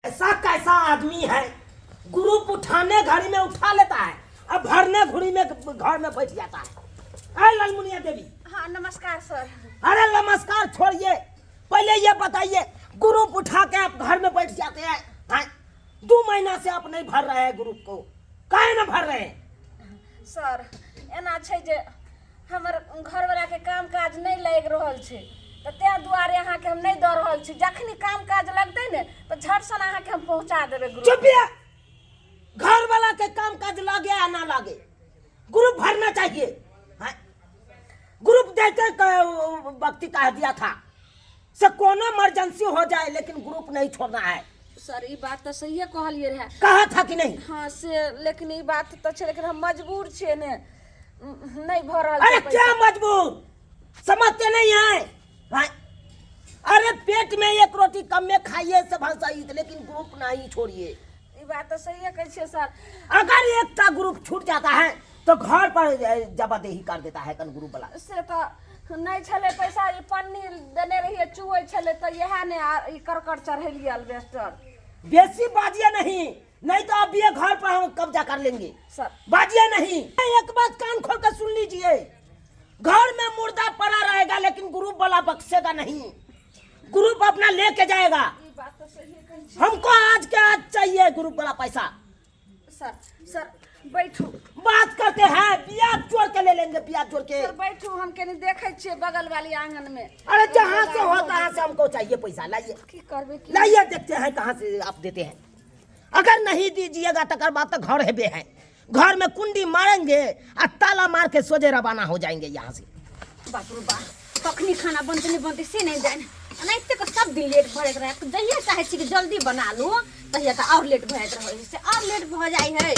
ऐसा कैसा आदमी है, ग्रुप उठाने घड़ी में उठा लेता है और भरने घड़ी में घर में बैठ जाता है। अरे लालमुनिया देवी। हाँ, नमस्कार सर। अरे नमस्कार छोड़िए, पहले ये बताइए, ग्रुप उठा के आप घर में बैठ जाते हैं, हैं? 2 महीना से आप नहीं भर रहे हैं ग्रुप को, काहे ना भर रहे हैं? सर, एना छै जे हमर घरवलाके काम काज नहि लागि रहल छै, तऽ ताहि दुआरे अहाँके हम नहि दऽ रहल छी। जखनी काम काज लगतै ने, तऽ झटसन अहाँके हम पहुँचा देबै ग्रुप। चुपिए। घर वाला के काम काज लागे या ना लागे, ग्रुप भरना चाहिए, हैं? ग्रुप देते वक्त कह दिया था से कोनो इमरजेंसी हो जाए, लेकिन ग्रुप नहीं छोड़ना है। सर, ई बात तऽ सहिए कहलियै रहए। कहा था कि नहीं? हाँ, से लेकिन ई बात तऽ छै, लेकिन हम मजबूर छियै ने, नहि भऽ रहल अरे छै। क्या पैसा। मजबूर, समझते नहीं है, हैं? अरे पेट में एक रोटी कम में खाइए से सही, लेकिन ग्रुप नहीं छोड़िए। ई बात तऽ सहिए कहै छियै सर। अगर एक ग्रुप छूट जाता है तो घर पर जवाबदेही कर देता है कन ग्रुप वाला। से तऽ नहि छलै पैसा, ई पन्नी देने रहियै, चुअै छलै, तऽ इएह ने ई करकट चढ़ेलियै अल्बेस्टर। बेसी बाजिए नहीं, नहीं तो अब ये घर पर हम कब्जा कर लेंगे। सर। बाजिए नहीं। एक बात कान खोल कर सुन लीजिए, घर में मुर्दा पड़ा रहेगा, लेकिन ग्रुप वाला बख्शेगा नहीं, ग्रुप अपना लेके जाएगा। ई बात तऽ सहिए कहै छी। हमको आज के आज चाहिए ग्रुप वाला पैसा। सर, सर, बैठू। बात करते हैं, ब्याज जोड़ के ले लेंगे, ब्याज जोड़ के। सर, बैठू, हम कनी देखै छियै बगल वाली आंगन में। अरे जहाँ से हो तहाँ से हमको चाहिए पैसा, लाइए। की करबै की? लाइए, देखते हैं कहाँ से आप देते हैं। अगर नहीं दीजिएगा तकर बाद तो घर हेबे है, घर में कुंडी मारेंगे और ताला मार के सोझे रवाना हो जाएंगे यहाँ से। बाप रे बा, कखनी खाना बनतै नहि बनतै से नहि जानि। एनाहिते कऽ सब दिन लेट भऽ जाइत रहै। जहिया चाहै छी कि जल्दी बना लू, तहिया तऽ आओर लेट भऽ जाइत रहै, से आओर लेट भऽ जाइ है।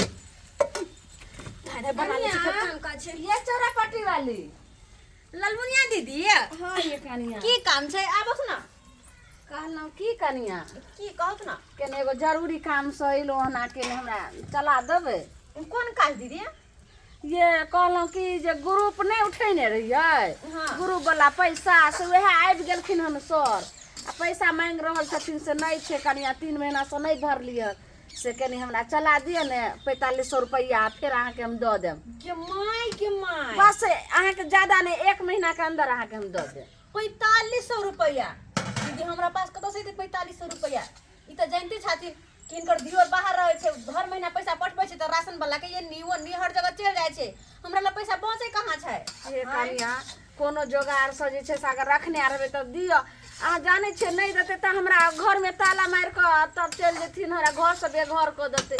धाय धाय बना लै छी, फेर काम काज छै। ये चौरापट्टी वाली। ललमुनिया दीदी। हाँ ये कनिया। की काम छै? आबस ने। कहलहुँ की कनिया? की कहत ने। केने एगो जरूरी काम से अयलहुँ हन, केने हमरा चला देबै? कोन काज दीदी? ये कहलहुँ कि जे ग्रुप नहि उठेने रहियै, हाँ। ग्रुप वाला पैसा, से वएह आबि गेलखिन हन सर आ पैसा मांगि रहल छथिन। से नहि छै कनिया, 3 महीनासँ नहि भरलियै, से कनि हमरा चला दिअ ने 4500 रुपैआ, फेर अहाँके हम दऽ देब। के माय, के माय! बस अहाँके ज्यादा नहि, एक महीनाके अन्दर अहाँके हम दऽ देब। 4500 रुपैआ? दीदी, हमरा पास कतऽ से 4500 रुपैआ? ई तऽ जानिते छथिन कि हिनकर दियोर बाहर रहै छै, हर महीना पैसा पठबै छै, तऽ राशन वाला के ये नी ओ नी हर जगह चलि जाइ छै। हमरा लग पैसा बचै कहाँ छै? हे कनिया, कोनो जोगारसँ जे छै से अगर रखने रहबै तऽ दिअ। अहाँ जानै छियै, नहि देतै तऽ हमरा घरमे ताला मारि कऽ तब चलि जेथिन, हमरा घरसँ बेघर कऽ देतै।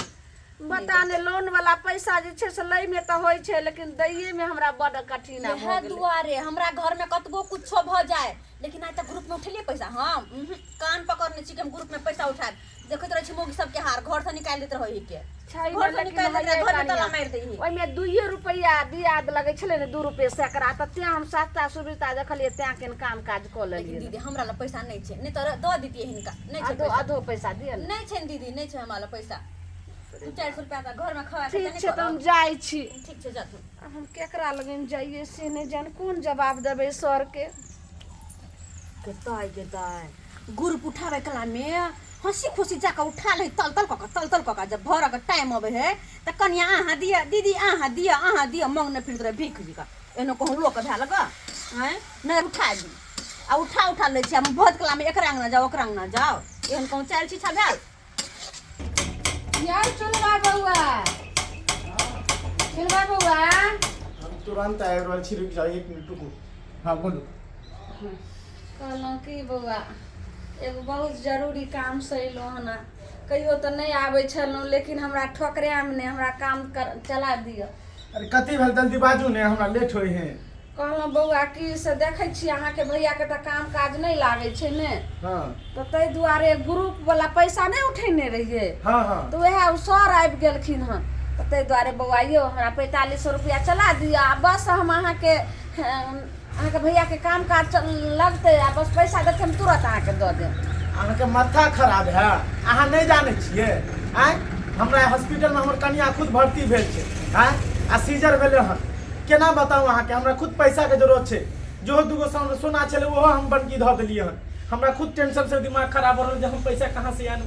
बता ने, लोन वाला पैसा जे छै से लैमे तऽ होइ छै, लेकिन दैयेमे हमरा बड्ड कठिन आब इएह भऽ गेलै। दुआरे हमरा घर में कतबो कुछो भऽ जाए, लेकिन आइ तक ग्रुप में उठेलियै पैसा हम? कान पकड़ने छी कि हम ग्रुप में पैसा उठायब। देखैत रहै छी मौगी सबके हार, घर से निकालि दैत रहै के। छै घर से लेकिन निकालि दैत रहै, हइए घर में ताला कनिया। मारि दैही। ओहिमे 2 रुपैआ बियाज लगै छलै ने, 2 रुपैए सैकड़ा, तऽ तेँ हम सस्ता सुविधा देखलियै, तेँ केन काम काज कऽ लेकिन लेलियै। दीदी, हमरा लग पैसा नहि छै, नहि तऽ दऽ दितियै हिनका। नहि छै आधो पैसा। आधो पैसा दिअ ने। नहि छै ने दीदी, नहि छै हमरा लग पैसा। 200-400 रुपया तऽ घर में खवा ठीक छै, तऽ हम जाइ छी। ठीक छै, जाथुन। आब हम केकरा लगन जाइए से नहि जान, कोन जवाब देबै सरके। केतै केतै ग्रुप उठाबै कला में हंसी खुशी जाके उठा ले, तल तल कऽ कऽ, तल तल कऽ कऽ। जब भरऽ के टाइम अबै है तऽ कनिया अहाँ दिअ, दीदी अहाँ दिअ, अहाँ दिअ, मंगने फिरत रहे भीख जी का। एहनो कहूँ लोक भए लग आँय नहि उठा दी आ उठा उठा लै छी। आ भोज कला में एकरा अङ्गना जाओ, ओकरा अङ्गना जाओ, एहन कहूँ चालि छिछा भेल। यार चुनवा बौआ, चुनवा बौआ। हम तुरंत आबि रहल छी, रुकि जाउ एक मिनट, रुकू। हँ, बोलू। कहलहुँ कि बौआ, एगो बहुत जरूरी कामसँ अयलहुँ हन। कहियो तऽ नहि आबै छलहुँ, लेकिन हमरा ठोकरायब नहि, हमरा काम कर चला दिअ। अरे कथी भेल? जल्दी बाजू ने, हमरा लेट होइ है। कहलहुँ बौआ कि से देखै छी अहाँके भैयाके तऽ काम काज नहि लागै छै ने, तऽ ताहि दुआरे ग्रुपवला पैसा नहि उठेने रहियै, हँ हँ तऽ उएह ओ सर आबि गेलखिन हन, तऽ ताहि दुआरे बौआ यौ, हमरा 4500 रुपैआ चला दिअ आ बस हम अहाँके अहाँके भैयाके काम काज लगतै आ बस पैसा देतै, हम तुरंत अहाँके दऽ देब। अहाँके माथा खराब है? अहाँ नहि जानै छियै आँय, हमरा हॉस्पिटलमे हमर कनिया खुद भर्ती भेल छै आँय, आ सीजर भेलै हन। केना बताउ अहाँके, हमरा खुद पैसाके जरूरत छै। जो दूगो सोना छलै, ओहो हम बनकी धऽ देलियै हन। हमरा खुद टेंशन से दिमाग खराब हो रहल जे हम पैसा कहाँ से आनू।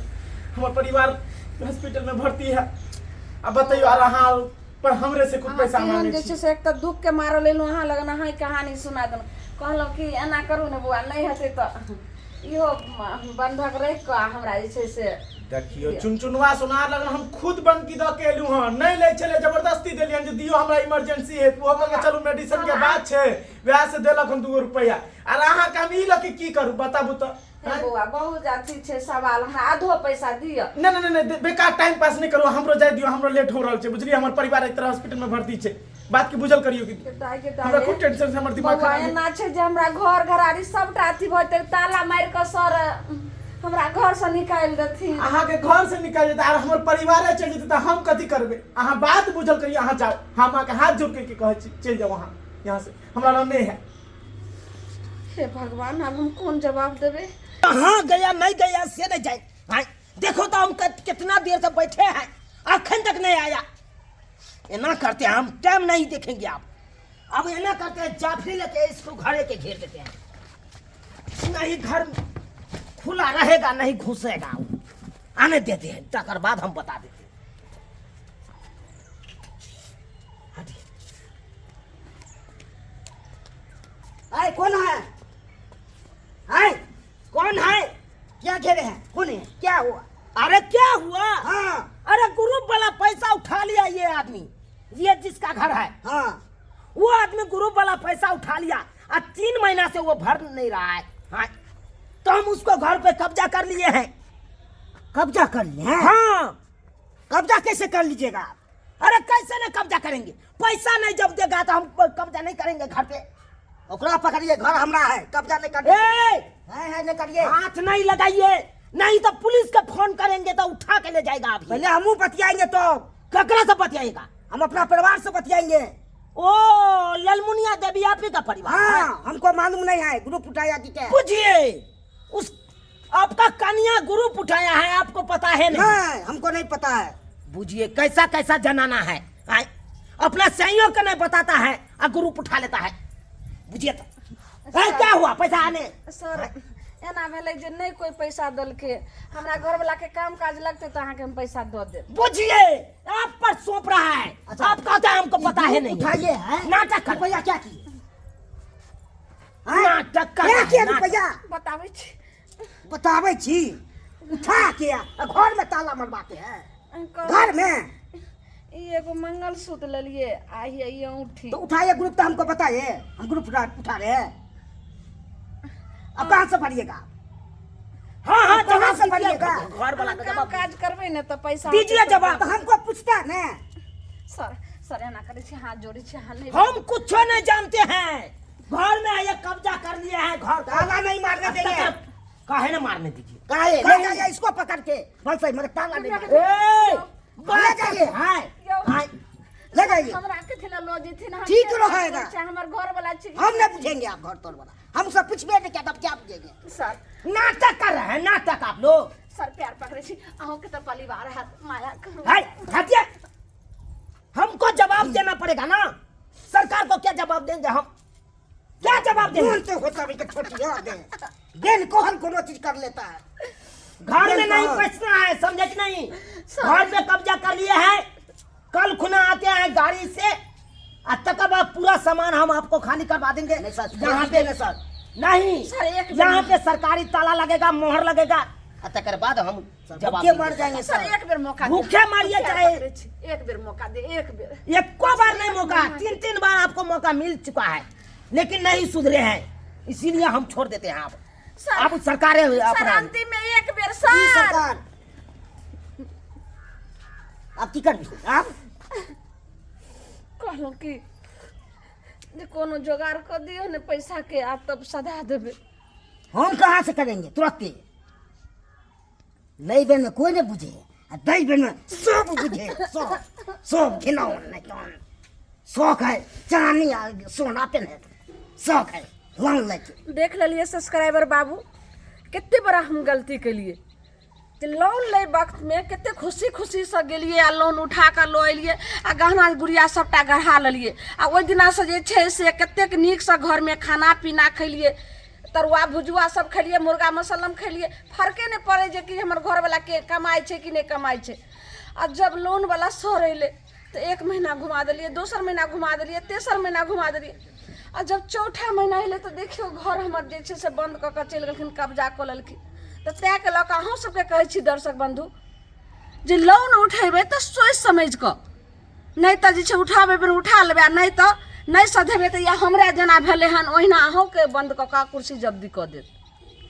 हमर परिवार हॉस्पिटल में भर्ती है। अब बतैयो आर अहाँ पर हमरे से खुद पैसा अहाँ केहन मांगे जे छी। छै से एक तऽ दुख के मारल एलहुँ अहाँ लगन, अहाँ कहानी सुना देलहुँ। कहलहुँ कि एना करू ने बौआ, नहि हेतै तऽ इहो बन्धक राखि कऽ हमरा जे छै से देखियो चुनचुनवा सोनार लगन हम खुद बनकी दऽ के एलहुँ हँ, नहि लै छलै, जबरदस्ती देलियनि जे दियौ हमरा इमरजेंसी है। ओहो कहलकै चलू मेडिसिन के बात छै, वएह से देलक हम 2 रुपैआ। आर अहाँके हम ई लऽ के की करू बताबू तऽ? हे बौआ, बहुत अथी छै सवाल, हमरा आधो पैसा दिअ। नहि नहि नहि, बेकार टाइम पास नहि करू, हमरो जाय दियौ, हमरो लेट हो रहल छै बुझलियै। हमर परिवार एक तरह हॉस्पिटल में भर्ती छै, बात के बुझल करियौ कि हमरा खूब टेंशन से हमर दिमाग बौआ, खराब। एना छै जे हमरा घर घरारी सबटा अथी भऽ जेतै, ताला मारि कऽ सर हमरा घर से निकालि देथिन। अहाँके घर से निकालि देतै आर हमर परिवारे चलि जेतै तऽ हम कथी करबै? अहाँ बात बुझल करियौ, अहाँ जाउ, हम अहाँके हाथ जोड़ के कहै छी, चलि जाउ अहाँ यहाँ से, हमरा लग नहि है। हे भगवान, आब हम कोन जवाब देबै? कहाँ गया नहीं गया से नहीं जाए। हाँ, देखो तो हम कितना देर से बैठे हैं, अखन तक नहीं आया। एना करते हैं, हम टाइम नहीं देखेंगे। आप अब एना करते हैं, जाफरी लेके इसको घरे के घेर देते हैं, नहीं घर खुला रहेगा नहीं घुसेगा, आने देते हैं, तकर बाद हम बता देते हैं। हटिए। आए कौन है? आए कौन है? क्या घेरे हैं? कौन है? क्या हुआ? अरे क्या हुआ? हाँ। अरे ग्रुप वाला पैसा उठा लिया ये आदमी, ये जिसका घर है। हाँ। वो आदमी ग्रुप वाला पैसा उठा लिया और 3 महीना से वो भर नहीं रहा है। हाँ, तो हम उसको घर पे कब्जा कर लिए हैं। कब्जा कर लिए हैं? हाँ। कब्जा कैसे कर लीजिएगा आप? अरे कैसे ना कब्जा करेंगे, पैसा नहीं जब देगा तो हम कब्जा नहीं करेंगे घर पे। ओकरा पकड़िए, घर हमरा है, कब्जा नहीं करिए। ए! है, है, नहीं करिए। हाथ नहीं लगाइए, नहीं तो पुलिस के फोन करेंगे तो उठा के ले जाएगा। अभी पहले हमू बतियाएंगे तो। ककरा से बतियाएगा? हम अपना परिवार से बतियाएंगे। ओ ललमुनिया देवी आप ही का परिवार? हाँ, हमको मालूम नहीं है ग्रुप उठाया कि क्या। पूछिए उस आपका कन्या ग्रुप उठाया है, आपको पता है नहीं? नहीं, हमको नहीं पता है। बुझिए कैसा कैसा जनाना है, आए? अपना सहयोग का नहीं बताता है और ग्रुप उठा लेता है। बुझिए तो अरे, क्या हुआ पैसा आने? सर एना भेलै जे नहि कोइ पैसा देलकै, हमरा घरवला के काम काज लगतै तऽ अहाँके हम पैसा दऽ देब। बुझिए आप पर सौंप रहा है। अच्छा। आप कहते हैं हमको पता है नहीं। उठाइए है नाटक कर। रुपया क्या किए? नाटक कर क्या रहा है, किया नाटक। रुपया? बताबै छी। बताबै छी, उठा के आ घर में ताला मरवाते हैं घर में। ई एगो मंगलसूत्र लेलिए आ ये ई औंठी। तो उठाइए ग्रुप तो हमको बताइए, हम ग्रुप उठा रहे हैं। अब कहाँ से भरिएगा? हाँ हाँ, अब कहाँ जवाब से दीजिए, भरिएगा? घर वाला का काम जवाब काज करबै ने तऽ पैसा दीजिए जवाब। तो हमको पूछता है ना। सर सर एना करै छी, हाथ जोड़ै छी, हाथ नहीं। हम कुछ नहीं जानते हैं, घर में आइए कब्जा कर लिए हैं घर। ताला नहीं मारने देंगे। काहे ना मारने दीजिए? काहे? ले जाइए इसको पकड़ के, बस सही, मगर ताला नहीं मारने। ए, ले जाइए। हाय, हाय। ले जाइए। हमरा के थिला लो जेथिन, हम ठीक के रहेगा। छै, हमर घर वाला छी। हम नहीं पूछेंगे आप घर तोड़ वाला, हम सब पूछबे नहीं क्या, तब क्या पूछेंगे? सर नाटक कर रहे हैं, नाटक आप लोग। सर प्यार पकड़े छी, अहूँ के तऽ परिवार है, माया करू। हाय, हटिए, हमको जवाब देना पड़ेगा ना, सरकार को क्या जवाब देंगे हम? क्या जवाब देंगे? बोलते होता भी तो छोटी है, दे। बेन कोहन कोनो चीज कर लेता है। घर में नहीं बिल्कुल। बचना है, समझे कि नहीं? घर पे कब्जा कर लिए हैं, कल खुना आते हैं गाड़ी से और तकर बाद पूरा सामान हम आपको खाली करवा देंगे। नहीं सर, यहाँ पे नहीं सर। नहीं सर, एक यहाँ पे सरकारी ताला लगेगा, मोहर लगेगा और तकर बाद हम जवाब भूखे मर देंगे। जाएंगे सर सर। एक बेर मौका दे। भूखे मरिए प्यार चाहे। पकड़ै छी, एक बेर मौका दे, एक बेर। एको बार नहीं मौका, 3-3 बार आपको मौका मिल चुका है, लेकिन नहीं सुधरे हैं, इसीलिए हम छोड़ देते हैं। आप सर, आप सरकारें सर अपना अंतिम में एक बेर ई सर। सरकार आप की करबी आप? कहलहुँ कि जे कोनो जोगाड़ कऽ दियौ ने पैसा के, आ तब सधा देबै। हम कहाँ से करेंगे तुरंत? नहीं बेन में कोई नहीं बुझे, आ दई बेन में सब बुझे, सब सब घिनौन नहीं कौन शौक है चांदी आ सोना पहने शौक है लोन लेके। देख लेलिए सब्सक्राइबर बाबू, कते बड़ा हम गलती केलिए जे लोन लै वक्त में कते खुशी खुशी से गेलिए आ लोन उठा कऽ लऽ एलिए आ गहना गुड़िया सबटा गढ़ा लेलिए आ ओहि दिना से जे छै से कतेक नीकसँ घरमे खाना पीना खेलिए। तरुआ भुजुआ सब खेलियै, मुर्गा मसल्लम खेलियै, फर्के नहि पड़ै जे कि हमर घरवला के कमाइ छै कि नहि कमाइ छै। आ जब लोनवला सर अयलै तऽ एक महीना घुमा देलियै, दोसर महीना घुमा देलियै, तेसर महीना घुमा देलियै, आ जब चौथा महीना अयलै तऽ देखियौ घर हमर जे छै से बन्द कऽ कऽ चलि गेलखिन, कब्जा कऽ लेलखिन। तऽ ताहिके लऽ कऽ अहूँ सबके कहै छी दर्शक बन्धु जे लोन उठेबै तऽ सोचि समझि कऽ, नहि तऽ जे छै उठाबै बेर उठा लेबै, आ नहि तऽ नहि सधेबै तऽ या हमरा जेना भेलै हन ओहिना अहूँके बन्द कऽ कऽ कुर्सी जब्दी कऽ देत।